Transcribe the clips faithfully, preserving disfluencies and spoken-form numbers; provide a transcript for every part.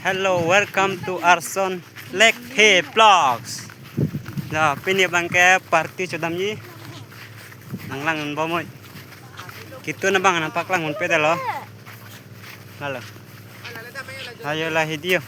Hello, welcome to Arson Lekphe Vlogs. Nah, pini abangke party chodamji. Nanglang bomoi. Kitu na abang nangpaklang unpedetlo. Halo. Ayo la video.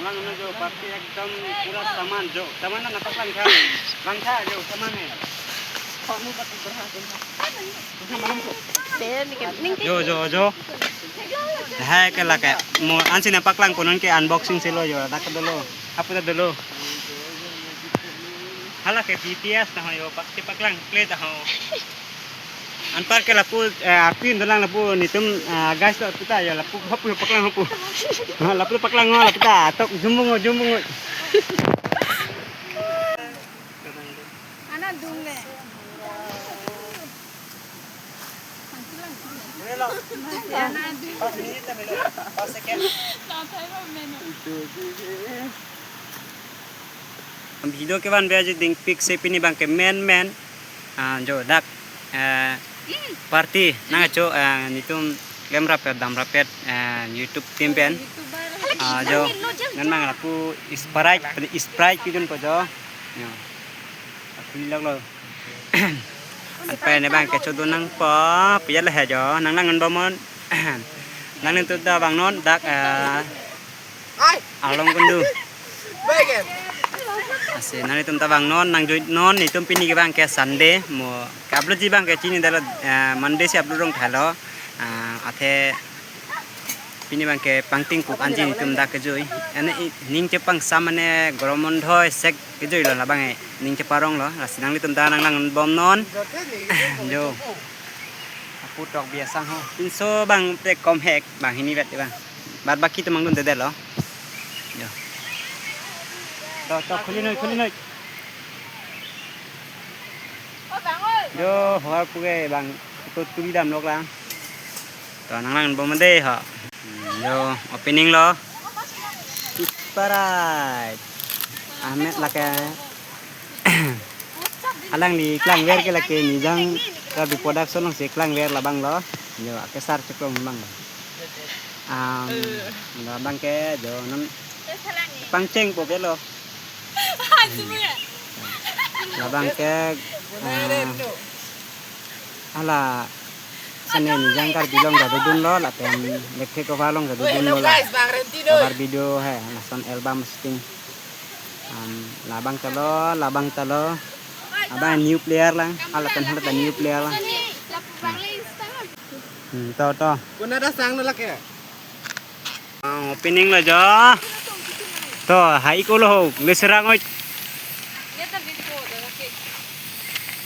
Nanglang na jo party ekdom pura saman jo. Saman na nangpaklang tha. Lang tha jo saman hai. Kamu pati berhak. Jo jo jo. Hai ke lake. Mo ansi nangpaklangpo non ke unboxing si lo jo. Dak dolo. Apa dak dolo? Hala ke B T S ta ho jo. Pak si paklang play ta ho. Anpar ke lapu, eh, apin dolang lapu netum, eh, guys lo puta jo lapu hapu paklang hapu. Ha, lapu paklang ho lapu ta tok jumbung ho jumbung ho. Ana dung le. Ana dung. Video kevan bia ji dingpik si pini abangke men men. Ah, jo dak, eh, party nangcho, eh, netum klem rapet dam rapet, eh, YouTube team pen. Ah, jo nang nang lapu Sprite, Sprite pidunpo jo. Jo. Akhuli lok lo. Anpai ne abangke chodun nangpo, pia le he jo, nanglang bomnon. Nanglitum ta vangnon dak, eh, Arlong Kundu. Lasi nanglitum ta vangnon, nangjuinon, netum pini ke abangke Sunday, mo ke-upload ji abangke chinidetlo, eh, Monday si upload rong thalo. Ah, athe pini abangke pangtingkuk anji netum dak kejui. Ane i-, ning chepangsam ane gorom mondhoi sek kejuilo labang e. Ning cheparonglo, lasi nanglitum ta nanglang bomnon. Jo. Apu tok biasa ho. Pinso abangke kom hek, banghini vet abang. Bad baki atum angdundedetlo. Jo. To, to, khuli noi, khuli noi. Jo, howar puke abang, to tuli damlok lang. To, nanglang bomnon dei ho. Hmm, jo, opening lo. Sprite. Ahmed lake. Alangli klangver ke lake Nijang Karbi Production alongsi klangver labang lo. Jo, akesar chiklo abang lo. Um, labang ke jo non pangchengpo ke lo. Labang ke, eh, hala sene Nijang Karbi along kadodunlo, lapen Lekphe Kova along kadodunlo la. Kabar video hai, lason album shooting. Um, labang ta lo, labang ta lo. Abang new player lang, hala pen hala ta new player lang. Hmm, to, to. Kuna da sang nolak ya? Ah, opening lo jo. To, hai ko lo ho, le serang oi.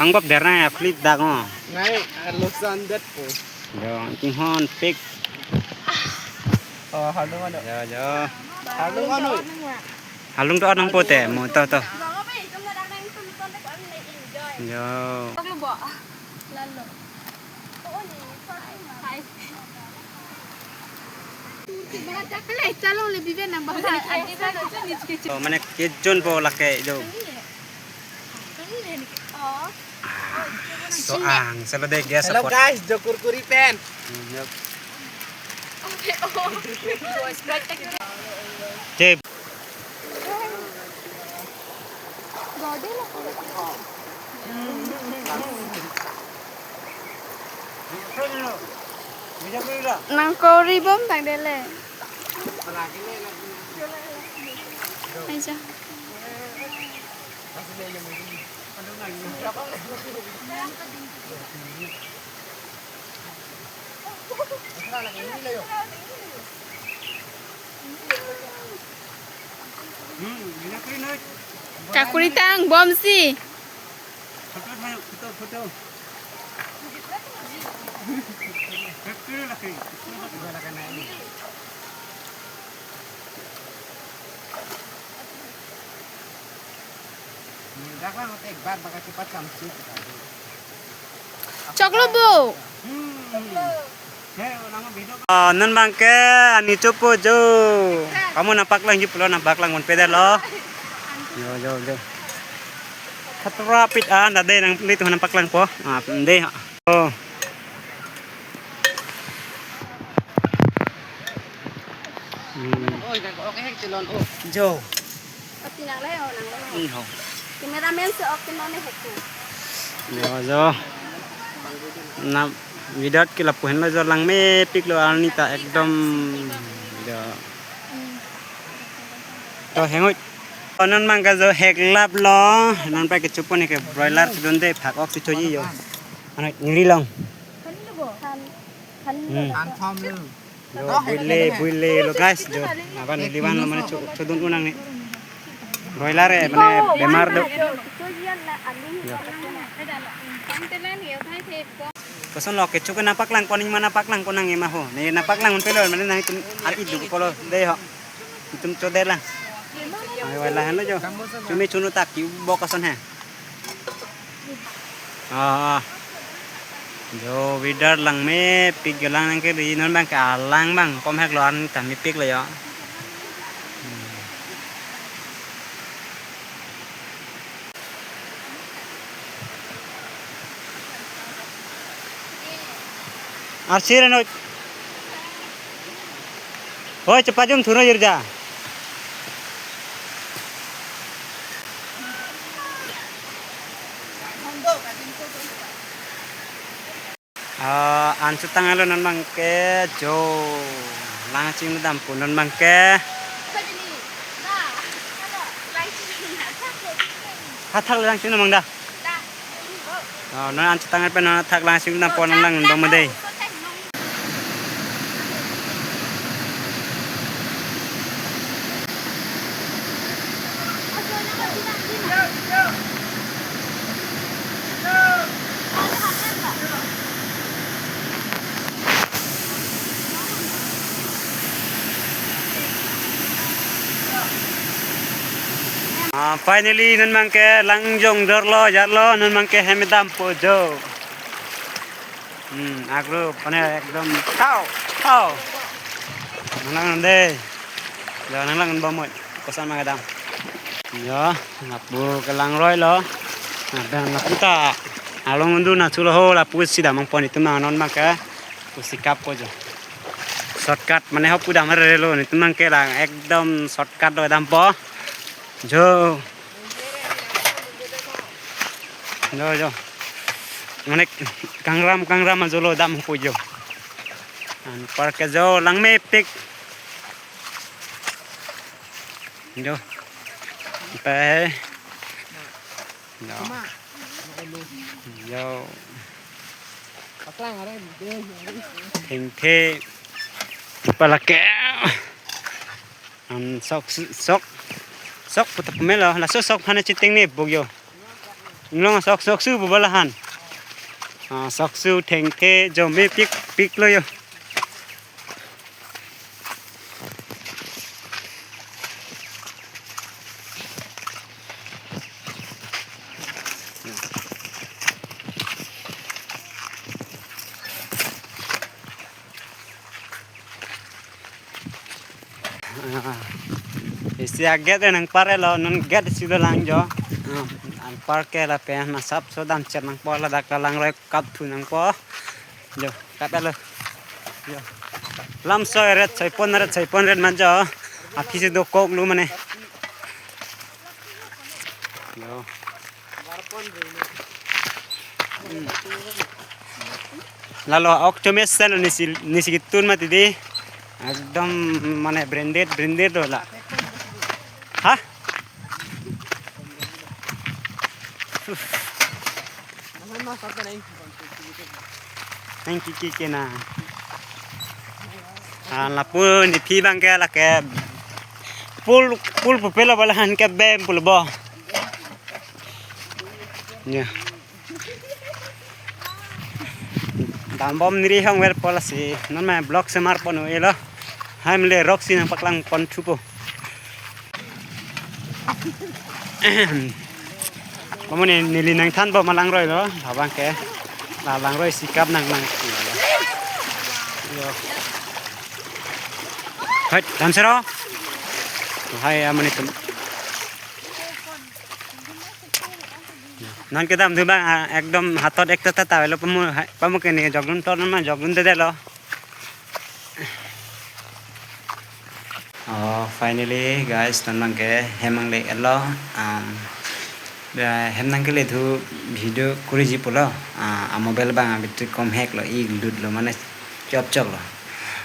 Pangbap der na ya, flip dak ngo. Nai, alosan det po. Jo, tinghon pick. Oh, halung ano? Jo, jo. Halung ano? Halung to anong pote, mo to, to. Jo. Oh, mane kejun po lake jo. So ang, salo de gas. Hello support. Guys, jo kurkuri pen. Hmm, jo. Chip. Nang kori bom tang dele. Aja. Kakuri tang bom si. Choklo bo. Ah, non abangke ani chopo jo. Kamu nangpaklangji pulo, nangpaklang unpedetlo. Yo, yo, yo. Khatra pit an da de nangli tu nangpaklangpo. Ah, de. Oh. Hmm. Jo. Ati nang le, oh, nang le. Iho. Cameraman si ok ti non ne hek tu. Jo, jo. Na, video ke lapu henlo jo, langmepiklo arni ta ekdom. Jo. To hengoi. Non abang ke jo heklaplo. Non pai kechopo ne ke broiler chedunde phak ok si choji jo. Ano ningri long. Hmm. Anthom lu. Jo, buile, buile lo guys, jo. Apa ni liwan lo mane cho-, chodun unang ni. Broiler eh, mane bemar do. Jo. Koson lo kecho ke nangpaklangpo, ning ma nangpaklangpo nang ema ho. Ne nangpaklang un pelo, mane nangtum ar idu ko lo de ho. Itum chodet lang. Ayo, lahan lo jo. Tumi chunu tak ki bo koson he. Ah, ah. Jo, weather langmepik, jo lang nang ke di non abang ke alang abang kom heklo, an ta mepiklo jo. Hmm. Arsir ano. Hoi, chepajum thuro jirja. Ah, an chutang alo non abang ke jo. Lang chingdampo non abang ke. Hathak lang chingdam abang da. Oh, non an chutang pen non hathak lang chingdampo non lang dong mede. Ah, finally, non abang ke lang jong dorlo, jarlo, non abang ke hem dampo jo. Hmm, agro, pane ekdom, tau, tau. Nang lang de. Jo, nang lang bomoi. Koson mang kedam. Jo, lapu kelang roi lo. Nah, dan lapu ta along undu na chulo ho, lapu si damnangpo, itum nang non abang ke. Pusi kappo jo. Shortcut mane ho pu dam relo, itum abang ke lang ekdom shortcut lo dampo. Jo. Jo, jo. Mane kangram, kangram ajolo dampo jo. Anpar ke jo langmepik. Jo. Pe. Jo. Jo. Thengthe. Palake. An sok, sok. Sok puta pemelo. Laso sok aphan chiteng ne buk jo. Inglong sok, sok su bu balahan. Ah, sok su thengthe jo mepik, piklo jo. Ah, isi a-gate nangpar lo, non gate si dolang jo. Ah, anpar ke lapen asapso damchernangpo, ladak kalang roi kapthunangpo. Jo, kap-etlo. Jo. Lam soi ret, soi pon ret, soi pon ret man jo. Aphi si dokoklo mane. Jo. Hmm. Lalo ok chomesen nisi, nisi kitun mati di. Ekdom mane branded, branded lo la. Ha? Nang kiki kena. Ah, lapu nephi abang ke lake. Pul, pul pupelo balahan ke bem pul bo. Ya. Dambom niri hong ver pola si. Non ma vlog semar pon elo. Hai mele rok si nangpaklang pon thupo. Komone neli nangthanpo ma langroi lo, abang ke. La langroi si kap nang nang. Yo. Hai, damsero. Hai, amani tum. Non kedam thu bang, ah, ekdom hatot ekta ta ta lo pamu, pamu ke ne jogdun tor non ma jogdundedetlo. Oh, finally guys, non bang ke hem nangle-etlo. Um, da hem nangkele thu video kuriji pulo. Ah, a mobile bang a battery kom hek lo, i lut lo mane chop chok lo.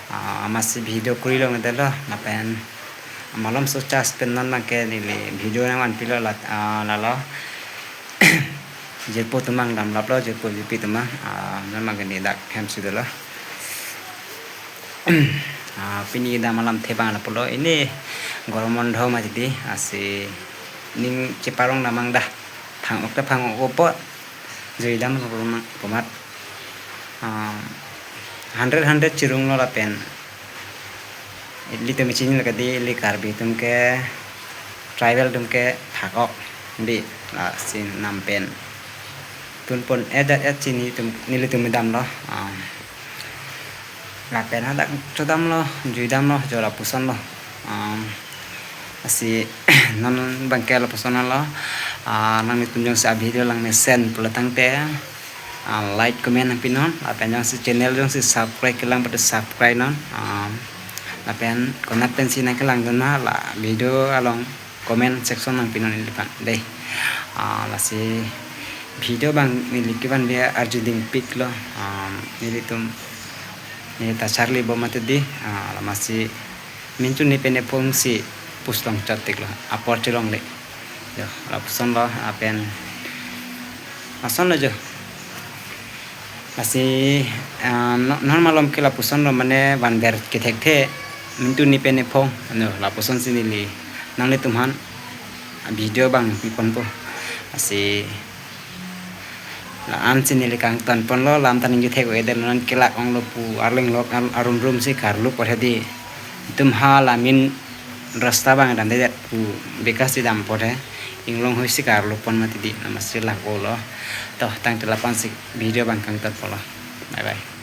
Ah, amatsi video kuri longledetlo, lapen malomso charge pen non bang ke neli video nangvanpilo la, ah, lalo. Jirpo atum bang damlaplo, jirpo jirpi atum bang, ah, non bang ke ne dak hem si dolo. Ah, pini dam alamthe bang lapulo, ini gorom mondho mati di, lasi ning cheparong damang dah, phang-ok ta phang-ok po, jui dam lo rumang pomat. Ah, hundred hundred chirung lo lapen. Ilitum chinilo kadi, ili Karbi atum ke, tribal atum ke thak-ok di, lasi nam pen tunpon-et et chinilo, nelitum damlo. Ah, lapen hadak chodamlo, jui damlo, jo lapuson lo. Ah, lasi non bang ke lapuson lo. Ah, nanglitum jongsi a video langmesen pulo tangte, ah, like, comment nangpinon, lapen jongsi channel jongsi subscribe kelang pute subscribe non. Ah, lapen konat pensi nangkelangdun ma la video along comment section nangpinon neli aphan dei. Ah, lasi video bang neli kevan dia arju dingpiklo. Ah, nelitum, neli ta charli bom mati di. Ah, la amatsi minchun ni pen ephong si puslong chot tiklo, apor chelongle. Jo, lapuson lo, lapen lason lo jo. Lasi, ah, no-, non malom ke lapuson lo mane vanver kethekthe, minchun ni pen ephong, no, lapuson si neli nanglitum aphan video bang piponpo. Lasi la-an si neli kangtonponlo, lam ta ningje thek-o-edet, non kelak onglo pu arleng lok ar-, arum rum si karlu pore di. Itum hala main rasta bang damdedet pu, beka si dam pore, inglong hui si karlu pon mati di, la amatsi lak-olo. To, tangte la-an si video bang kangtonponlo. Bye bye.